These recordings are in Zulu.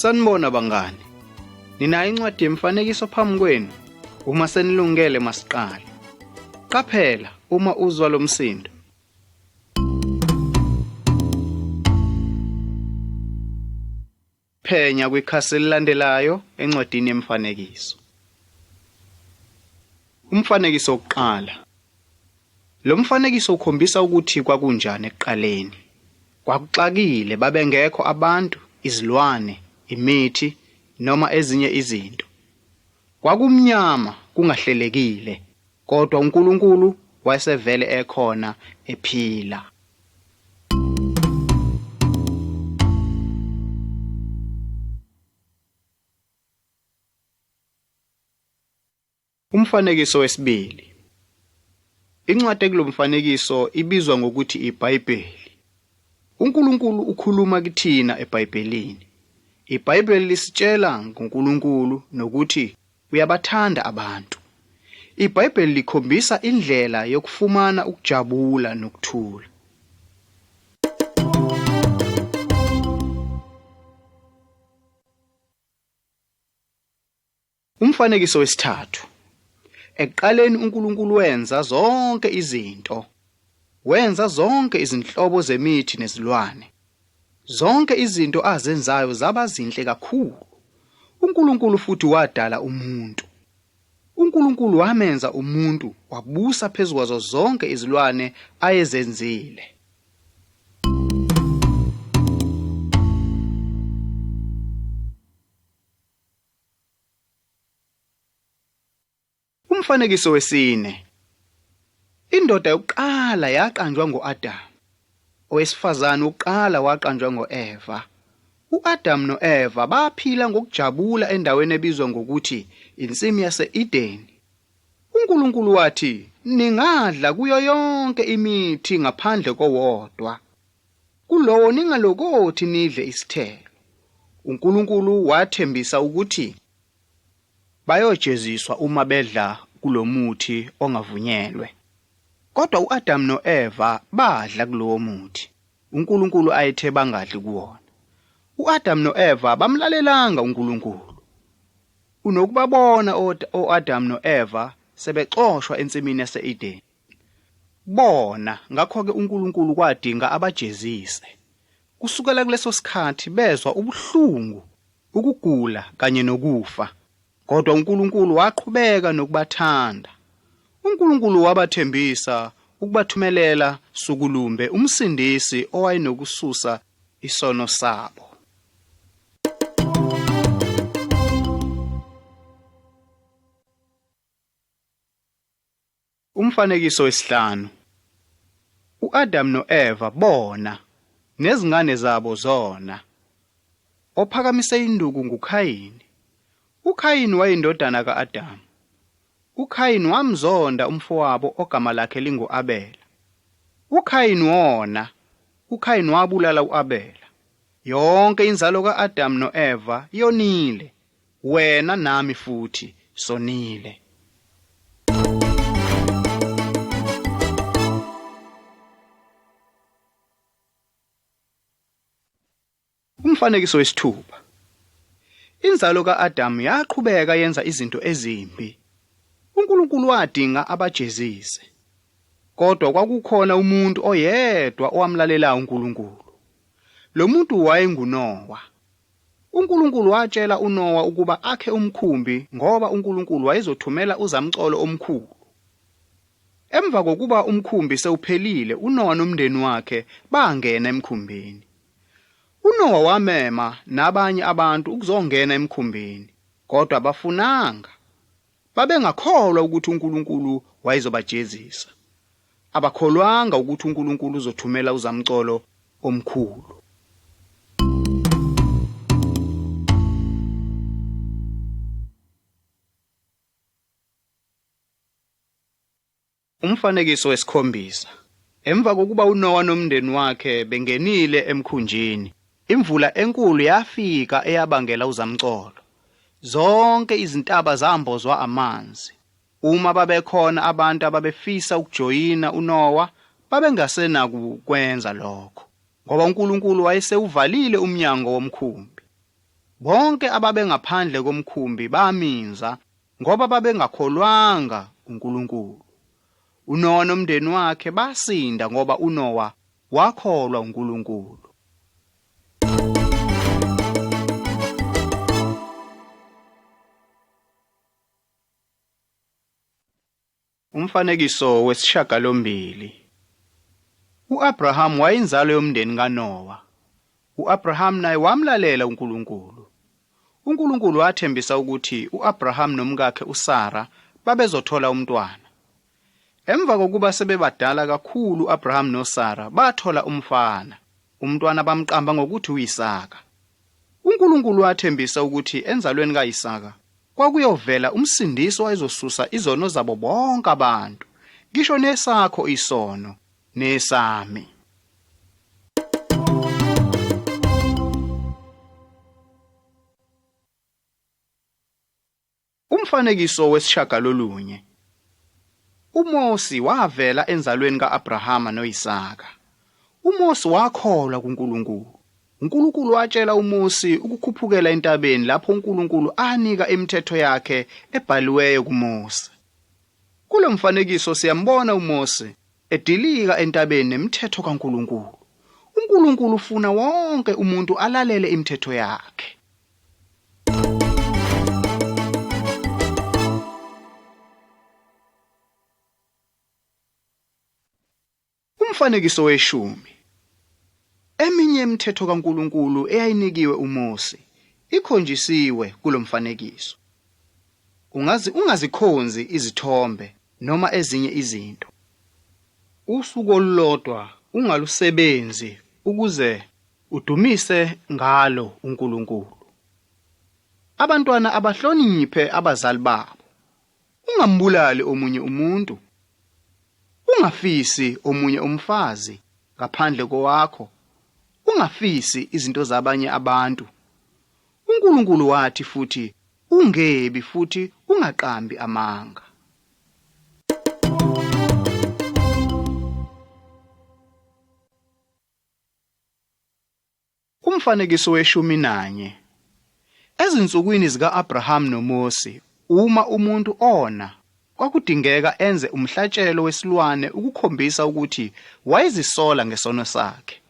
Sanibona bangani. Ninayo incwadi yemifanekiso phambi kwenu? Uma senilungele masiqale. Qaphela uma uzwa lo msindo. Phenya kwikhasi elilandelayo encwadini yemifanekiso. Umfanekiso wokuqala. Lo mfanekiso ukhombisa ukuthi kwakunjani ekuqaleni. Kwakuxakile, babengekho abantu, izilwane, imithi noma ezinye izinto. Kwakumnyama, kungahlelekile, kodwa uNkulunkulu wayesevele ekhona ephila. Umfanekiso wesibili. Incwadi ekulomfanekiso ibizwa ngokuthi iBhayibheli. UNkulunkulu ukhuluma kithina eBhayibhelini. IBhayibheli lisitshela ngoNkulunkulu nokuthi uyabathanda abantu. IBhayibheli likhombisa indlela yokufumana ukujabula nokuthula. Umfanekiso wesithathu. Ekuqaleni uNkulunkulu wenza zonke izinto. Wenza zonke izinhlobo zemithi nezilwane. Zonke izinto azenzayo zaba zinhle kakhulu. UNkulunkulu futhi wadala umuntu. UNkulunkulu wamenza umuntu wabusa phezu kwazo zonke izilwane ayezenzile. Umfanekiso wesine. Indoda yokuqala yaqanjwa ngo-Adamu. Owesifazane wokuqala waqanjwa ngo-Eva. U-Adamu no-Eva baphila ngokujabula endaweni ebizwa ngokuthi insimu yase-Edeni. UNkulunkulu wathi, Ningadla kuyo yonke imithi ngaphandle kowodwa. Kulowo ningalokothi nidle isithelo. UNkulunkulu wathembisa ukuthi bayojeziswa uma bedla kulomuthi ongavunyelwe. Kodwa uAdamu noEva badla kulowo muthi uNkulunkulu ayethe bangadli kuwona. UAdamu noEva bamlalelanga uNkulunkulu. Unokubabona oAdamu noEva sebexoshwa ensimini yase-Edeni. Bona, ngakho-ke uNkulunkulu kwadinga abajezise. Kusukela kuleso sikhathi bezwa ubuhlungu, ukugula kanye nokufa. Kodwa uNkulunkulu waqhubeka nokubathanda. UNkulunkulu wabathembisa ukubathumelela sukulumbe uMsindisi owayenokususa isono sabo. Umfanekiso wesihlanu. U-Adamu no-Eva bona, nezingane zabo zona. Ophakamise induku nguKhayini. UKhayini wayindodana ka-Adamu. UKhayini wamzonda umfowabo ogama lakhe lingu-Abela. UKhayini wona. UKhayini wabulala u-Abela. Yonke inzalo ka-Adamu no-Eva yonile. Wena nami futhi sonile. Umfanekiso wesithupha. Inzalo ka-Adamu yaqhubeka yenza izinto ezimbi. UNkulunkulu wadinga abajezise. Kodwa kwakukhona umuntu oyedwa owamlalelayo uNkulunkulu. Lo muntu wayenguNowa. UNkulunkulu watshela uNowa ukuba akhe umkhumbi ngoba uNkulunkulu wayezothumela uzamcolo omkhulu. Emva kokuba umkhumbi sewuphelile, uNowa nomndeni wakhe bangena emkhumbini. UNowa wamema nabanye abantu ukuzongena emkhumbini, kodwa abafunanga. Babengakholwa ukuthi uNkulunkulu wayezobajezisa. Abakholwanga ukuthi uNkulunkulu uzothumela uzamcolo omkhulu. Umfanekiso wesikhombisa. Emva kokuba uNowa nomndeni wakhe bengenile emkhunjini, imvula enkulu yafika eyabangela uzamcolo. Zonke izintaba zambozwa amanzi. Uma babekhona abantu ababefisa ukujoyina uNowa, babengasenakukwenza lokho, ngoba uNkulunkulu wayesewuvalile umnyango womkhumbi. Bonke ababengaphandle komkhumbi baminza ngoba babengakholwanga uNkulunkulu. UNowa nomndeni wakhe basinda ngoba uNowa wakholwa uNkulunkulu. Umfanekiso wesishagalombili. U-Abraham wayinzalo yomndeni kaNowa. U-Abraham naye wamlalela uNkulunkulu. UNkulunkulu wathembisa ukuthi u-Abraham nomkakhe uSara babezothola umntwana. Emva kokuba sebebadala kakhulu u-Abraham noSara bathola umfana. Umntwana bamqamba ngokuthi uIsaka. UNkulunkulu wathembisa ukuthi enzalweni kaIsaka kwakuyovela umsindisi owayezosusa izono zabo bonke abantu, ngisho nesakho isono nesami. Umfanekiso wesishagalolunye. UMosi wavela enzalweni ka-Abrahama noIsaka. UMosi wakholwa kuNkulunkulu. UNkulunkulu watshela uMosi ukukhuphukela entabeni lapho uNkulunkulu anika imithetho yakhe ebhaliweyo kuMose. Kulo mfanekiso siyambona uMose edilika entabeni nemithetho kaNkulunkulu. UNkulunkulu ufuna wonke umuntu alalele imithetho yakhe. Umfanekiso weshumi. Eminye imithetho kaNkulunkulu eyayinikiwe uMose ikhonjisiwe kulomfanekiso. Ungazi ungazikhonzi izithombe noma ezinye izinto. Usuku olulodwa ungalusebenzi ukuze udumise ngalo uNkulunkulu. Abantwana abahloniphe abazali babo. Ungambulali omunye umuntu. Ungafisi omunye umfazi ngaphandle kowakho. Ungafisi izinto zabanye abantu. UNkulunkulu wathi futhi ungebi futhi ungaqambi amanga. Umfanekiso weshumi nanye. Ezinsukwini zika-Abraham noMose, uma umuntu ona, kwakudingeka enze umhlatshelo wesilwane ukukhombisa ukuthi wayezisola ngesono sakhe.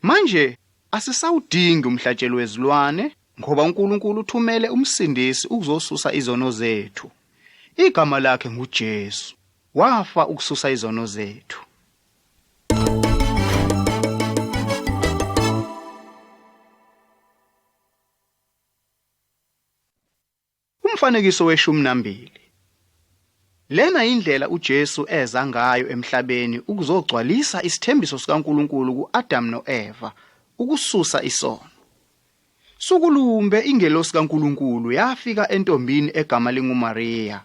Manje asisawudingi umhlatshelo wezilwane ngoba uNkulunkulu uthumele umsindisi ukuzosusa izono zethu. Igama lakhe nguJesu. Wafa ukususa izono zethu. Umfanekiso weshumi nambili. Lena indlela uJesu eza ngayo emhlabeni ukuzogcwalisa isithembiso sikaNkulunkulu kuAdam noEva ukususa isono. Sukulumbe ingelosi kaNkulunkulu yafika entombini egama linguMariya.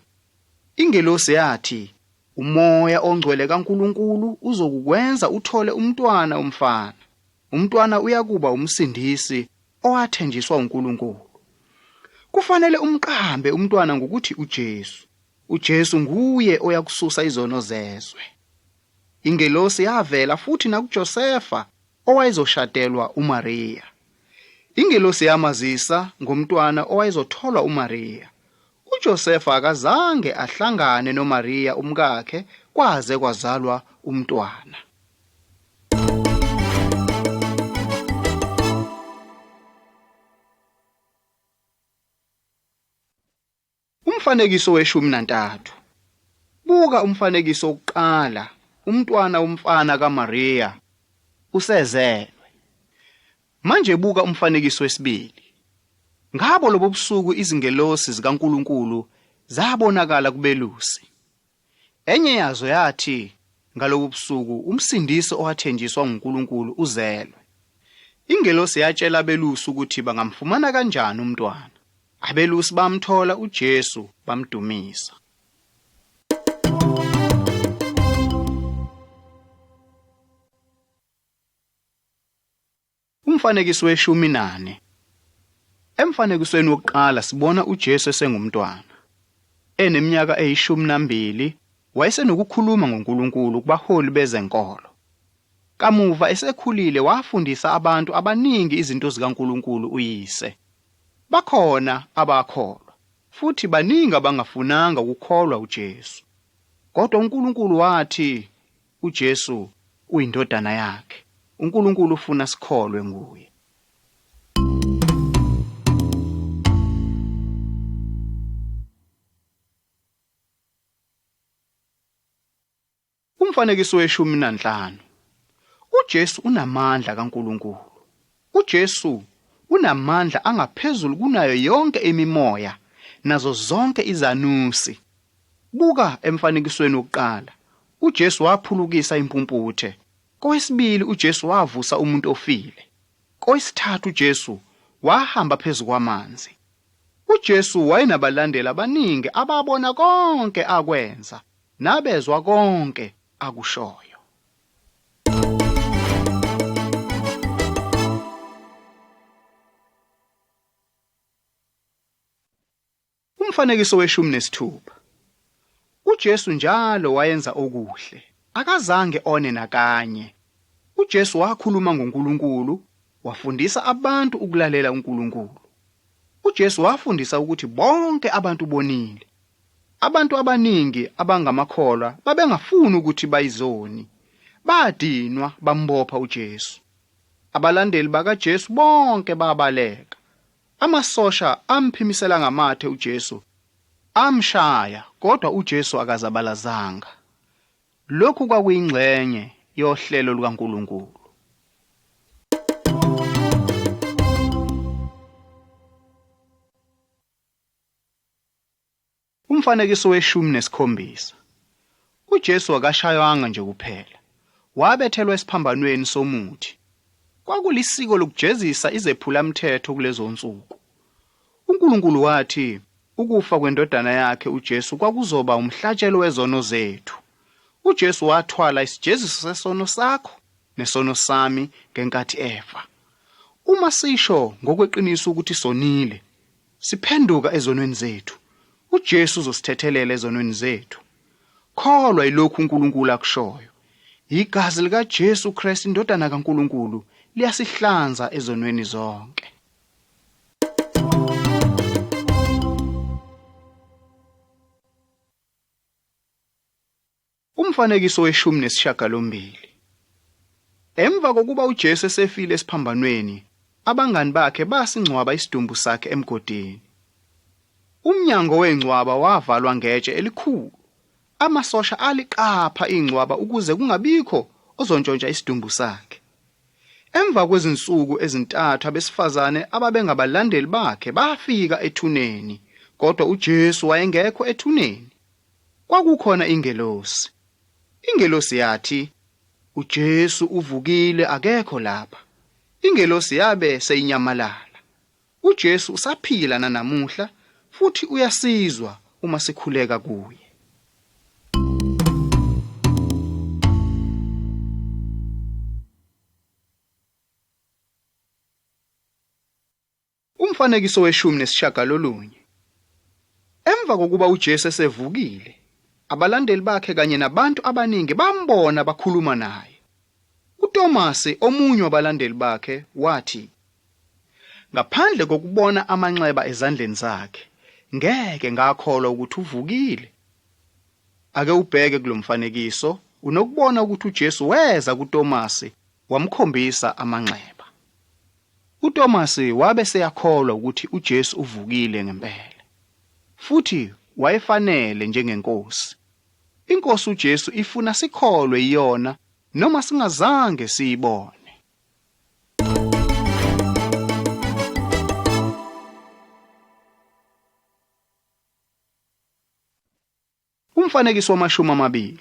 Ingelosi yathi, Umoya ongcwele kaNkulunkulu uzokukwenza uthole umntwana umfana. Umntwana uyakuba umsindisi owathenjiswa uNkulunkulu. Kufanele umqambe umntwana ngokuthi uJesu. uJesu nguye oyakususa izono zezwe. Ingelosi yavela futhi nakuJosefa owayezoshadelwa uMariya. Ingelosi yamazisa ngomntwana owayezotholwa uMariya. UJosefa akazange ahlangane noMariya umkakhe kwaze kwazalwa umntwana. Umfanekiso weshumi nantathu. Buka umfanekiso wokuqala, umntwana womfana kaMariya usezelwe. Manje buka umfanekiso wesibili. Ngabo lobo busuku izingelosi zikaNkulunkulu zabonakala kubelusi. Enye yazo yathi ngalobu busuku umsindisi owathenjiswa nguNkulunkulu uzelwe. Ingelosi yatshela abelusi ukuthi bangamfumana kanjani umntwana. Abelusi bamthola uJesu bamdumisa. Umfanekiso weshumi nane. Emfanekisweni wokuqala sibona uJesu esengumntwana. Eneminyaka eyishumi nambili wayesenokukhuluma ngoNkulunkulu kubaholi bezenkolo. Kamuva esekhulile wafundisa abantu abaningi izinto zikaNkulunkulu uYise. Bakhona abakholwa, futhi baningi abangafunanga ukukholwa uJesu. Kodwa uNkulunkulu wathi uJesu uyindodana yakhe. uNkulunkulu ufuna sikholwe nguye. Umfanekiso weshumi nanhlanu. UJesu unamandla kaNkulunkulu. UJesu unamandla angaphezulu kunayo yonke imimoya nazo zonke izanusi. Buka emfanekisweni wokuqala. UJesu waphulukisa impumputhe. Kowesibili uJesu wavusa umuntu ofile. Kowesithathu uJesu wahamba phezu kwamanzi. UJesu wayenabalandeli abaningi ababona konke akwenza nabezwa konke akushoyo. Umfanekiso weshumi nesithupha. UJesu njalo wayenza okuhle. Akazange one nakanye. UJesu wakhuluma ngoNkulunkulu, wafundisa abantu ukulalela uNkulunkulu. UJesu wafundisa ukuthi bonke abantu bonile. Abantu abaningi abangamakholwa babengafuni ukuthi bayizoni. Badinwa bambopha uJesu. Abalandeli bakaJesu bonke babaleka. Amasosha amphimisela ngamathe uJesu, amshaya, kodwa uJesu akazabalazanga. Lokhu kwakuyingxenye yohlelo lukaNkulunkulu. Umfanekiso weshumi nesikhombisa. UJesu akashaywanga nje kuphela. Wabethelwa esiphambanweni somuthi. Kwakulisiko lokujezisa izephulamthetho kulezo nsuku. UNkulunkulu wathi ukufa kwendodana yakhe uJesu kwakuzoba umhlatshelo wezono zethu. UJesu wathwala isijeziso sesono sakho nesono sami ngenkathi efa. Uma sisho ngokweqiniso ukuthi sonile, Siphenduka ezonweni zethu. UJesu uzosithethelela ezonweni zethu. Kholwa yilokhu uNkulunkulu akushoyo. Igazi likaJesu Kristu indodana kaNkulunkulu liyasihlanza ezonweni zonke. Umfanekiso weshumi nesishiyagalombili. Emva kokuba uJesu esefile esiphambanweni, abangani bakhe basingcwaba isidumbu sakhe emgodini. Umnyango wengcwaba wavalwa ngetshe elikhulu. Amasosha aliqapha ingcwaba ukuze kungabikho ozontshontsha isidumbu sakhe. Emva kwezinsuku ezintathu abesifazane ababengabalandeli bakhe bafika ethuneni, kodwa uJesu wayengekho ethuneni. Kwakukhona ingelosi. Ingelosi yathi, uJesu uvukile akekho lapha. Ingelosi yabe seyinyamalala. UJesu usaphila nanamuhla futhi uyasizwa uma sikhuleka kuye. Umfanekiso weshumi nesishagalolunye. Emva kokuba uJesu esevukile, abalandeli bakhe kanye nabantu abaningi bambona bakhuluma naye. UTomase, omunye wabalandeli bakhe, wathi, Ngaphandle kokubona amanxeba ezandleni zakhe, ngeke ngakholwa ukuthi uvukile. Ake ubheke kulomfanekiso, unokubona ukuthi uJesu weza kuTomase wamkhombisa amanxeba. UTomase wabe seyakholwa ukuthi uJesu uvukile ngempela. Futhi wayefanele njengeNkosi. INkosi uJesu ifuna sikholwe iyona noma singazange siyibone. Umfanekiso wamashumi amabili.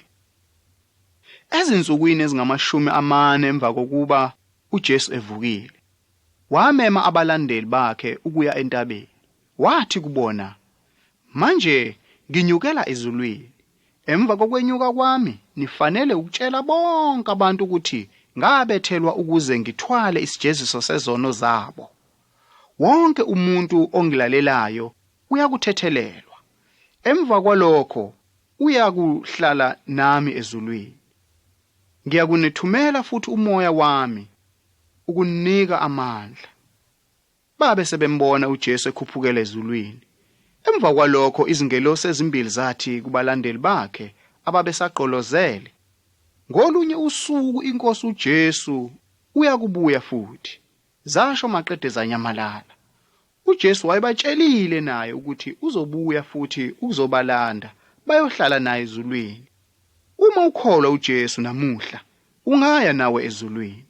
Ezinsukwini ezingamashumi amane emva kokuba uJesu evukile, wamema abalandeli bakhe ukuya entabeni. Wathi kubona, Manje nginyukela ezulwini. Emva kokwenyuka kwami, nifanele ukutshela bonke abantu ukuthi ngabethelwa ukuze ngithwale isijeziso sezono zabo. Wonke umuntu ongilalelayo uyakuthethelelwa. Emva kwalokho uyakuhlala nami ezulwini. Ngiyakunithumela futhi umoya wami ukunika amandla. Babe sebembona uJesu ekhuphukela ezulwini. Emva kwalokho izingelosi ezimbili zathi kubalandeli bakhe ababesagqolozele, Ngolunye usuku iNkosi uJesu uyakubuya futhi. Zasho maqede zanyamalala. UJesu wayebatshelile naye ukuthi uzobuya futhi ukuzobalanda bayohlala naye ezulwini. Uma ukholwa uJesu namuhla, ungaya nawe ezulwini.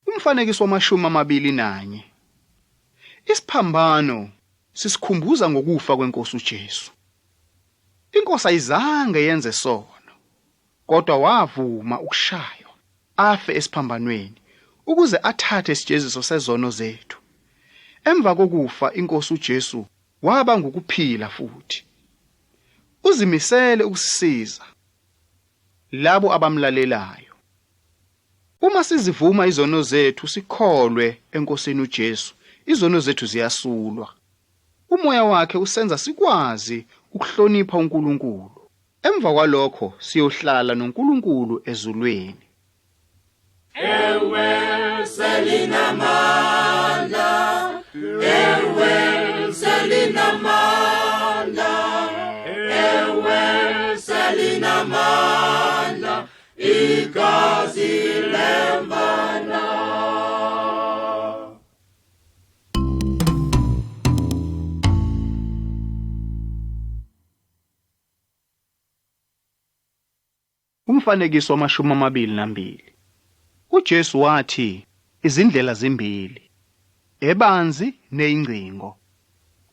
Umfanekiso wamashumi 21. Isiphambano sisikhumbuza ngokufa kwenkosi uJesu. Inkosi ayizange yenze sono, kodwa wavuma ukushaywa afe esiphambanweni ukuze athathe isijeziso sezono zethu. Emva kokufa inkosi uJesu waba ngukuphila futhi. Uzimisele ukusisiza labo abamlalelayo. Uma sizivuma izono zethu sikholwe eNkosini uJesu, izono zethu ziyasulwa. Umoya wakhe usenza sikwazi ukuhlonipha uNkulunkulu. Emva kwalokho siyohlala noNkulunkulu ezulwini. Ewe selinamandla, ewe selinamandla, ewe selinamandla, igazi lemvana. Umfanekiso wamashumi 22. UJesu wathi izindlela zimbili, ebanzi neyingcingo.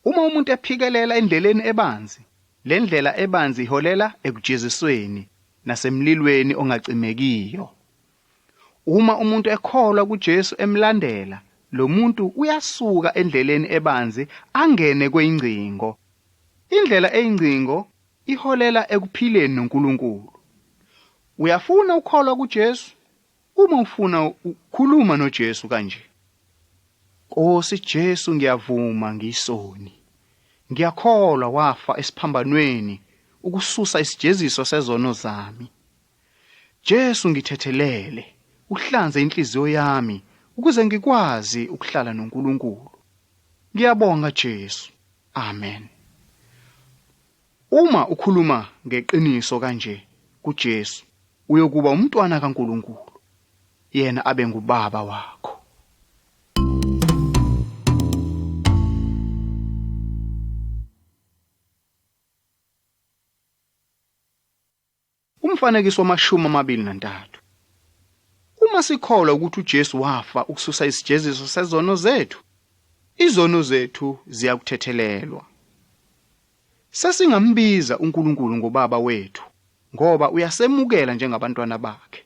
Uma umuntu ephikelela endleleni ebanzi, le ndlela ebanzi iholela ekujezisweni nasemlilweni ongacimekiyo. Uma umuntu ekholwa kuJesu emlandela, lo muntu uyasuka endleleni ebanzi angene kweyingcingo. Indlela eyingcingo iholela ekuphileni noNkulunkulu. Uyafuna ukukholwa kuJesu? Uma ufuna ukukhuluma noJesu kanje. Nkosi Jesu ngiyavuma ngiyisoni. Ngiyakholwa wafa esiphambanweni ukususa isijeziso sezono zami. Jesu ngithethelele, uhlanze inhliziyo yami ukuze ngikwazi ukuhlala noNkulunkulu. Ngiyabonga Jesu. Amen. Uma ukhuluma ngeqiniso kanje kuJesu, uyokuba umntwana kaNkulunkulu, yena abe ngubaba wakho. Umfanekiso wamashumi 23. Uma sikholwa ukuthi uJesu wafa ukususa isijeziso sezono zethu, izono zethu ziyakuthethelelwa. Sesingambiza uNkulunkulu ngobaba wethu ngoba uyasemukela njengabantwana bakhe.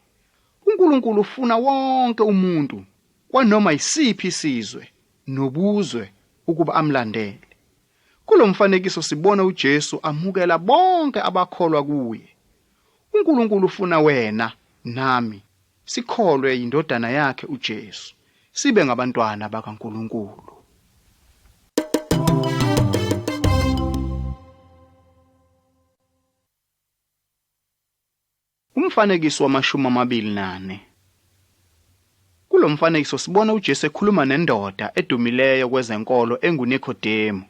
uNkulunkulu ufuna wonke umuntu kwanoma yisiphi isizwe nobuzwe ukuba amlandele. Kulo mfanekiso sibona uJesu amukela bonke abakholwa kuye. UNkulunkulu ufuna wena nami sikholwe yindodana yakhe uJesu, sibe ngabantwana bakaNkulunkulu. Umfanekiso wamashumi 24. Kulo mfanekiso sibona uJesu ekhuluma nendoda edumileyo kwezenkolo enguNikodemu.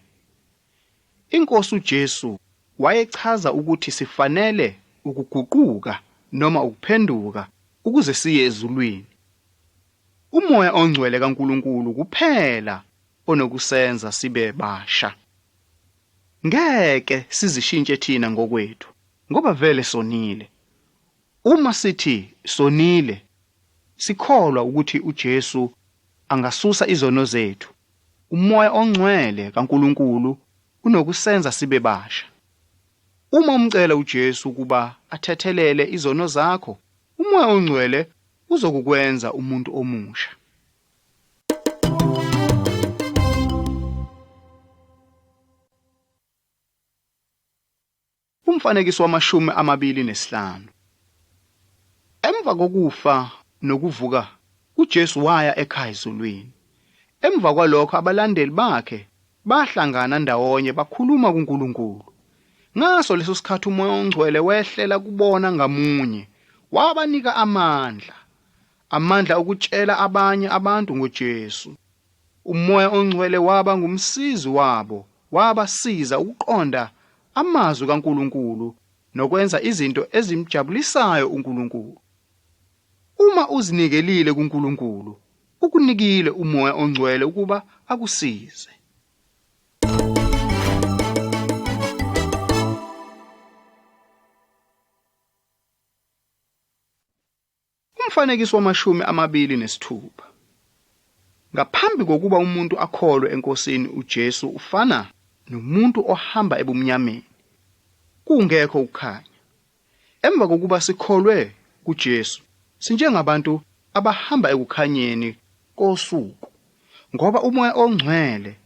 Inkosi uJesu wayechaza ukuthi sifanele ukuguquka noma ukuphenduka ukuze siye ezulwini. Umoya ongcwele kaNkulunkulu kuphela onokusenza sibe basha. Ngeke sizishintshe thina ngokwethu. Ngoba vele sonile. Uma sithi sonile, sikholwa ukuthi uJesu angasusa izono zethu, uMoya oNgcwele kaNkulunkulu unokusenza sibe basha. Uma umcela uJesu ukuba athethelele izono zakho, uMoya oNgcwele uzokukwenza umuntu omusha. Umfanekiso wamashumi 25. Emva kokufa nokuvuka, uJesu waya ekhaya ezulwini. Emva kwalokho abalandeli bakhe bahlangana ndawonye bakhuluma kuNkulunkulu. Ngaso leso sikhathi uMoya oNgcwele wehlela kubona ngamunye, wabanika amandla. Amandla okutshela abanye abantu ngoJesu. UMoya oNgcwele waba ngumsizi wabo, wabasiza ukuqonda amazwi kaNkulunkulu nokwenza izinto ezimjabulisayo uNkulunkulu. Uma uzinikelile kuNkulunkulu, ukunikile uMoya oNgcwele ukuba akusize. Umfanekiso wamashumi 26. Ngaphambi kokuba umuntu akholwe eNkosini uJesu ufana nomuntu ohamba ebumnyameni, kungekho ukukhanya. Emva kokuba sikholwe kuJesu, sinjengabantu abahamba ekukhanyeni kosuku, ngoba uMoya oNgcwele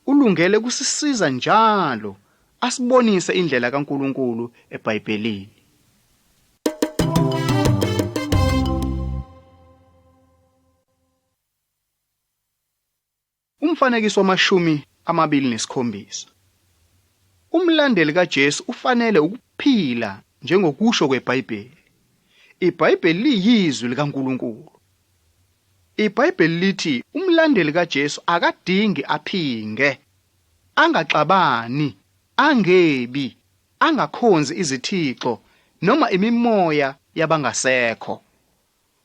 ulungele kusisiza njalo asibonise indlela kaNkulunkulu eBhayibhelini. Umfanekiso wamashumi 27. Umlandeli kaJesu ufanele ukuphila njengokusho kweBhayibheli. IBhayibheli liyizwi likaNkulunkulu. IBhayibheli lithi umlandeli kaJesu akadingi aphinge, angaxabani, angebi, angakhonzi izithixo noma imimoya yabangasekho.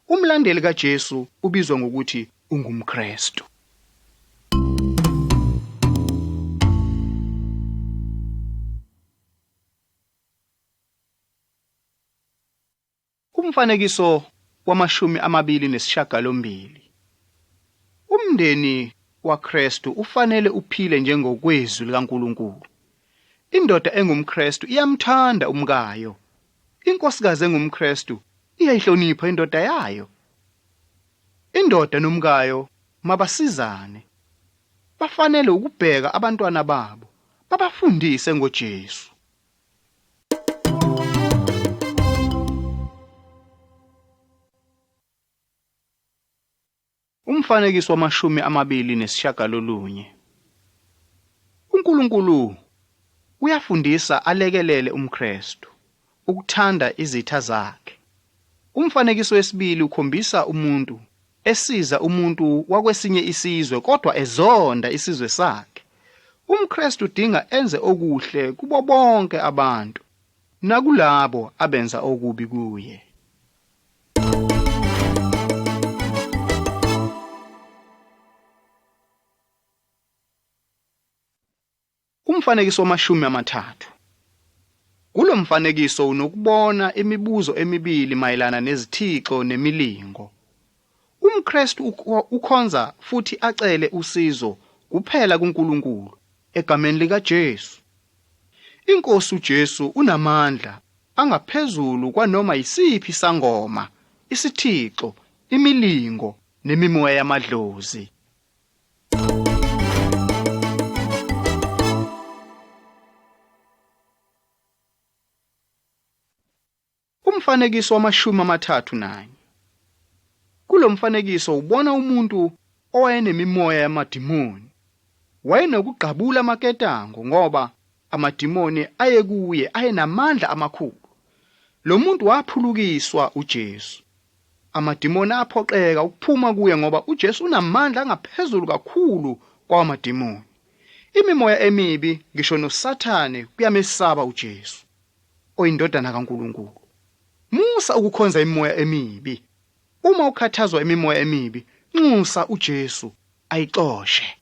Umlandeli kaJesu ubizwa ngokuthi ungumKristu. Umfanekiso wamashumi 28. Umndeni waKristu ufanele uphile njengokwezwi likaNkulunkulu. Indoda engumKristu iyamthanda umkayo. Inkosikazi engumKristu iyayihlonipha indoda yayo. Indoda nomkayo mabasizane. Bafanele ukubheka abantwana babo, babafundise ngoJesu. Umfanekiso wamashumi 29. UNkulunkulu uyafundisa alekelele umKristu ukuthanda izitha zakhe. Umfanekiso wesibili ukhombisa umuntu esiza umuntu wakwesinye isizwe kodwa ezonda isizwe sakhe. UmKristu udinga enze okuhle kubo bonke abantu nakulabo abenza okubi kuye. Umfanekiso wamashumi 30. Kulo mfanekiso unokubona imibuzo emibili mayelana nezithixo nemilingo. UmKristu ukhonza futhi acele usizo kuphela kuNkulunkulu egameni likaJesu. INkosi uJesu unamandla angaphezulu kwanoma yisiphi isangoma, isithixo, imilingo nemimoya yamadlozi. Umfanekiso wamashumi 31. Kulo mfanekiso ubona umuntu owayenemimoya yamadimoni. Wayenokugqabula amaketango ngoba amadimoni ayekuye ayenamandla amakhulu. Lo muntu waphulukiswa uJesu. Amadimoni aphoqeka ukuphuma kuye ngoba uJesu unamandla angaphezulu kakhulu kwawamadimoni. Imimoya emibi ngisho noSathane kuyamesaba uJesu, oyiNdodana kaNkulunkulu. Musa ukukhonza imimoya emibi. Uma ukhathazwa imimoya emibi, nxusa uJesu ayixoshe.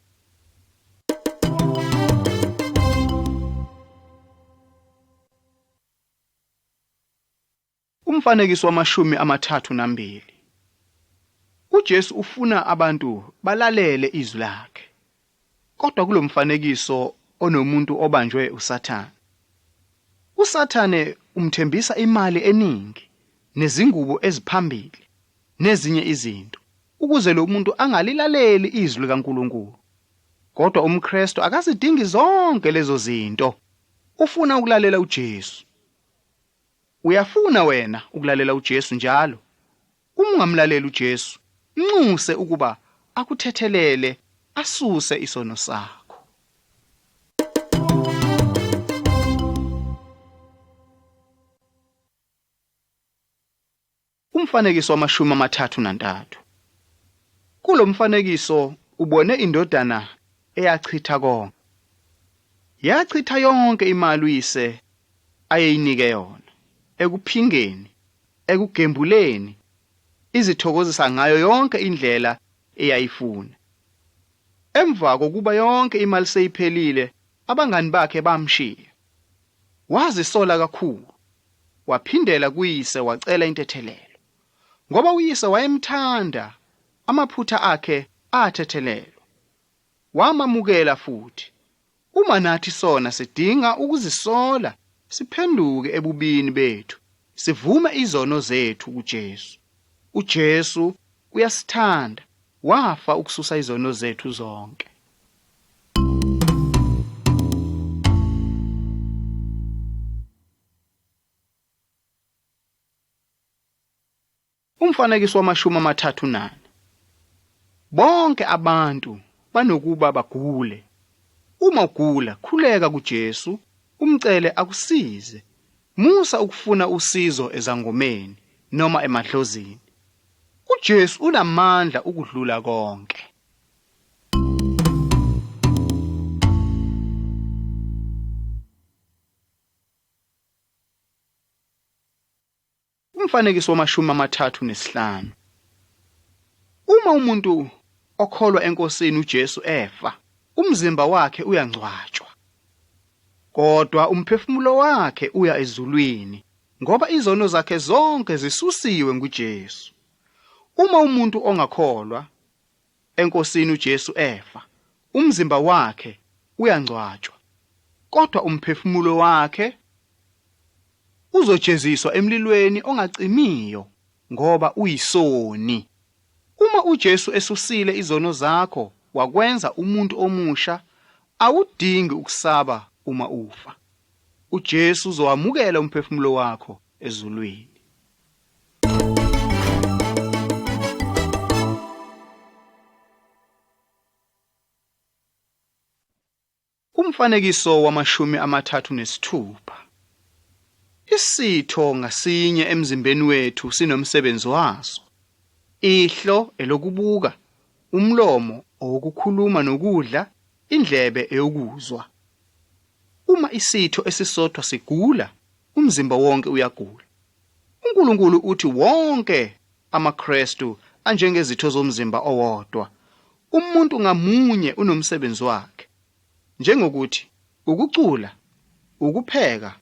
Umfanekiso wamashumi 32. UJesu ufuna abantu balalele izwi lakhe. Kodwa kulomfanekiso onomuntu obanjwe uSathane. USathane umthembisa imali eningi nezingubo eziphambili nezinye izinto ukuze lo muntu angalilaleli izwi likaNkulunkulu. Kodwa umKristu akazidingi zonke lezo zinto. Ufuna ukulalela uJesu. Uyafuna wena ukulalela uJesu njalo? Uma ungamlaleli uJesu, mnxuse ukuba akuthethelele asuse isono sakho. Umfanekiso wamashumi 33. Kulo mfanekiso ubone indodana eyachitha konke. Yachitha yonke imali uyise ayeyinike yona ekuphingeni, ekugembuleni, izithokozisa ngayo yonke indlela eyayifuna. Emva kokuba yonke imali seyiphelile, abangani bakhe bamshiya. Wazisola kakhulu. Waphindela kuyise wacela intethelelo. Ngoba uyise wayemthanda, amaphutha akhe athethelelwa. Wamamukela futhi. Uma nathi sona sidinga ukuzisola, siphenduke ebubini bethu, sivume izono zethu kuJesu. UJesu uyasithanda, wafa ukususa izono zethu zonke. Umfanekiso wamashumi 34. Bonke abantu banokuba bagule. Uma ugula, khuleka kuJesu, umcele akusize. Musa ukufuna usizo ezangomeni noma emadlozini. UJesu unamandla ukudlula konke. Umfanekiso wamashumi 35. Uma umuntu okholwa eNkosini uJesu efa, umzimba wakhe uyangcwatshwa. Kodwa umphefumulo wakhe uya ezulwini ngoba izono zakhe zonke zisusiwe nguJesu. Uma umuntu ongakholwa eNkosini uJesu efa, umzimba wakhe uyangcwatshwa, kodwa umphefumulo wakhe uzojeziswa emlilweni ongacimiyo ngoba uyisoni. Uma uJesu esusile izono zakho wakwenza umuntu omusha, awudingi ukusaba uma ufa. uJesu uzowamukela umphefumulo wakho ezulwini. Umfanekiso wamashumi 36. Isitho ngasinye emzimbeni wethu sinomsebenzi waso. Ihlo elokubuka, umlomo owokukhuluma nokudla, indlebe eyokuzwa. Uma isitho esisodwa sigula, umzimba wonke uyagula. UNkulunkulu uthi wonke amaKristu anjengezitho zomzimba owodwa. Umuntu ngamunye unomsebenzi wakhe. Njengokuthi ukucula, ukupheka,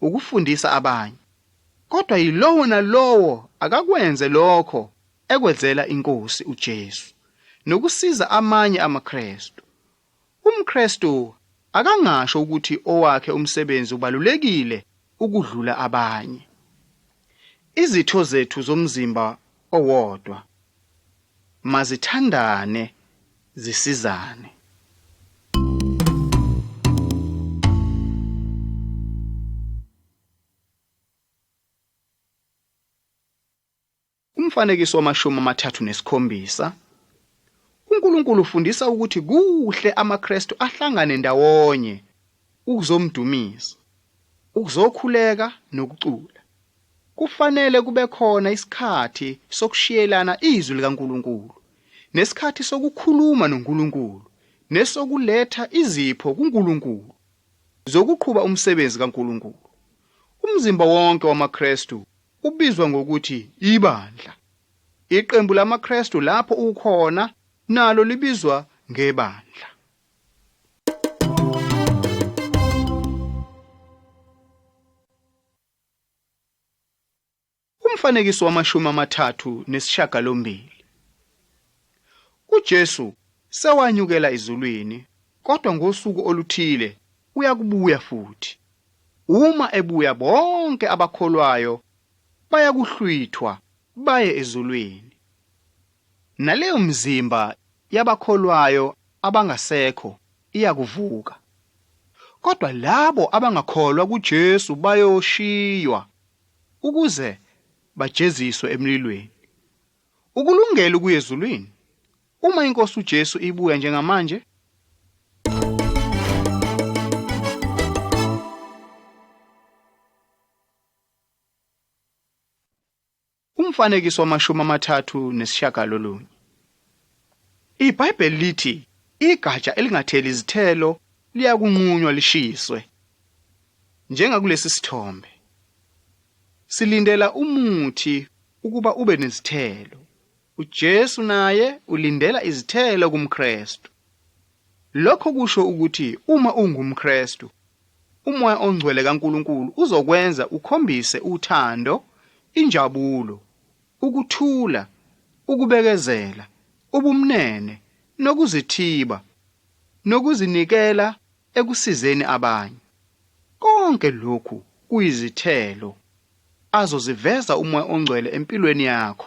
ukufundisa abanye. Kodwa yilowo nalowo akakwenze lokho ekwenzela iNkosi uJesu nokusiza amanye amaKristu. UmKristu akangasho ukuthi owakhe umsebenzi ubalulekile ukudlula abanye. Izitho zethu zomzimba owodwa mazithandane zisizane. Umfanekiso wamashumi 37. UNkulunkulu ufundisa ukuthi kuhle amaKristu ahlangane ndawonye ukuzomdumisa, ukuzokhuleka nokucula. Kufanele kube khona isikhathi sokushiyelana izwi likaNkulunkulu, nesikhathi sokukhuluma noNkulunkulu, nesokuletha izipho kuNkulunkulu zokuqhuba umsebenzi kaNkulunkulu. Umzimba wonke wamaKristu ubizwa ngokuthi ibandla. Iqembu lamaKristu lapho ukhona nalo libizwa ngebandla. Umfanekiso wamashumi 38. UJesu sewanyukela ezulwini, kodwa ngosuku oluthile uyakubuya futhi. Uma ebuya bonke abakholwayo bayakuhlwithwa baye ezulwini. Naleyo mizimba yabakholwayo abangasekho iyakuvuka. Kodwa labo abangakholwa kuJesu bayoshiywa ukuze bajeziswe emlilweni. Ukulungele ukuya ezulwini? Uma iNkosi uJesu ibuya njengamanje? Umfanekiso wamashumi 39. IBhayibheli lithi igatsha elingatheli izithelo liyakunqunywa lishiswe. Njengakulesi sithombe, silindela umuthi ukuba ube nezithelo. UJesu naye ulindela izithelo kumKristu. Lokho kusho ukuthi uma ungumKristu, uMoya oNgcwele kaNkulunkulu uzokwenza ukhombise uthando, injabulo, ukuthula, ukubekezela, ubumnene, nokuzithiba, nokuzinikela ekusizeni abanye. Konke lokhu kuyizithelo azoziveza uMoya oNgcwele empilweni yakho.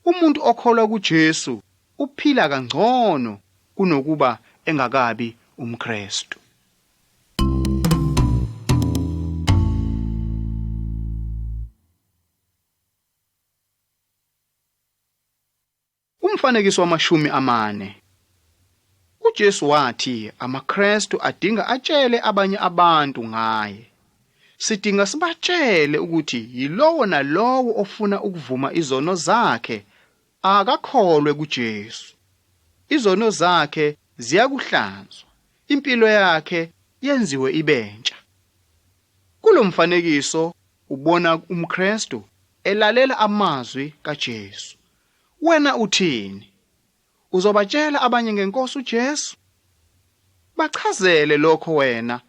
Umuntu okholwa kuJesu uphila kangcono kunokuba engakabi umKristu. Umfanekiso wamashumi amane. UJesu wathi amaKristu adinga atshele abanye abantu ngaye. Sidinga sibatshele ukuthi yilowo nalowo ofuna ukuvuma izono zakhe akakholwe kuJesu. Izono zakhe ziyakuhlanzwa, impilo yakhe yenziwe ibentsha. Kulomfanekiso ubona umKristu elalela amazwi kaJesu. Wena uthini? Uzobatshela abanye ngeNkosi uJesu? Bachazele lokho wena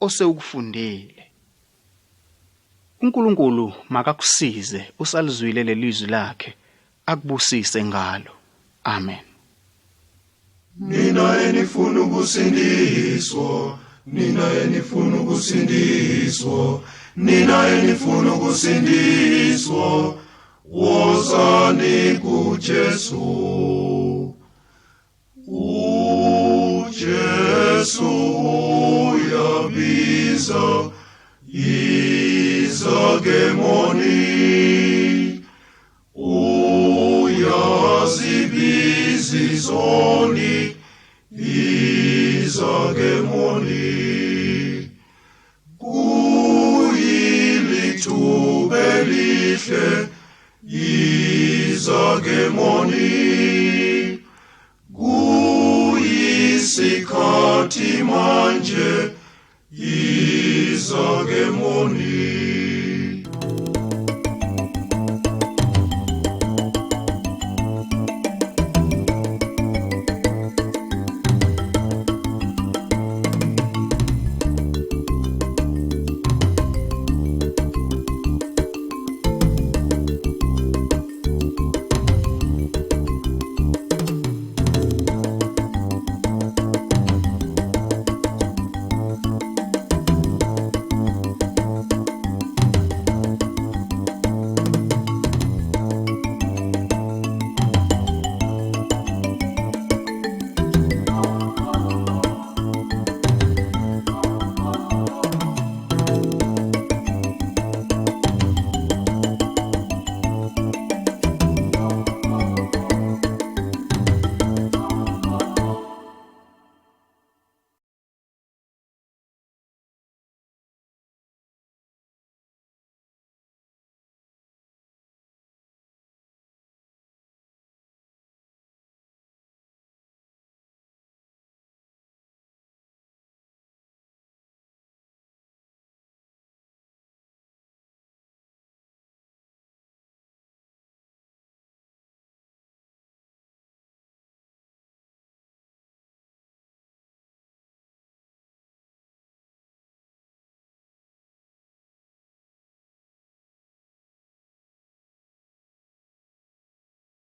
osewukufundile. UNkulunkulu makakusize usalizwile lelizwi lakhe akubusise ngalo. Amen. Nina enifuna ukusindiswa, nina enifuna ukusindiswa, nina enifuna ukusindiswa, wozani kuJesu. UJesu uyabiza, iza ke moni. Uyazibiza izoni, iza ke moni. Kuyilithuba elihle, iza ke moni. Kuyisikhathi manje, iza ke moni.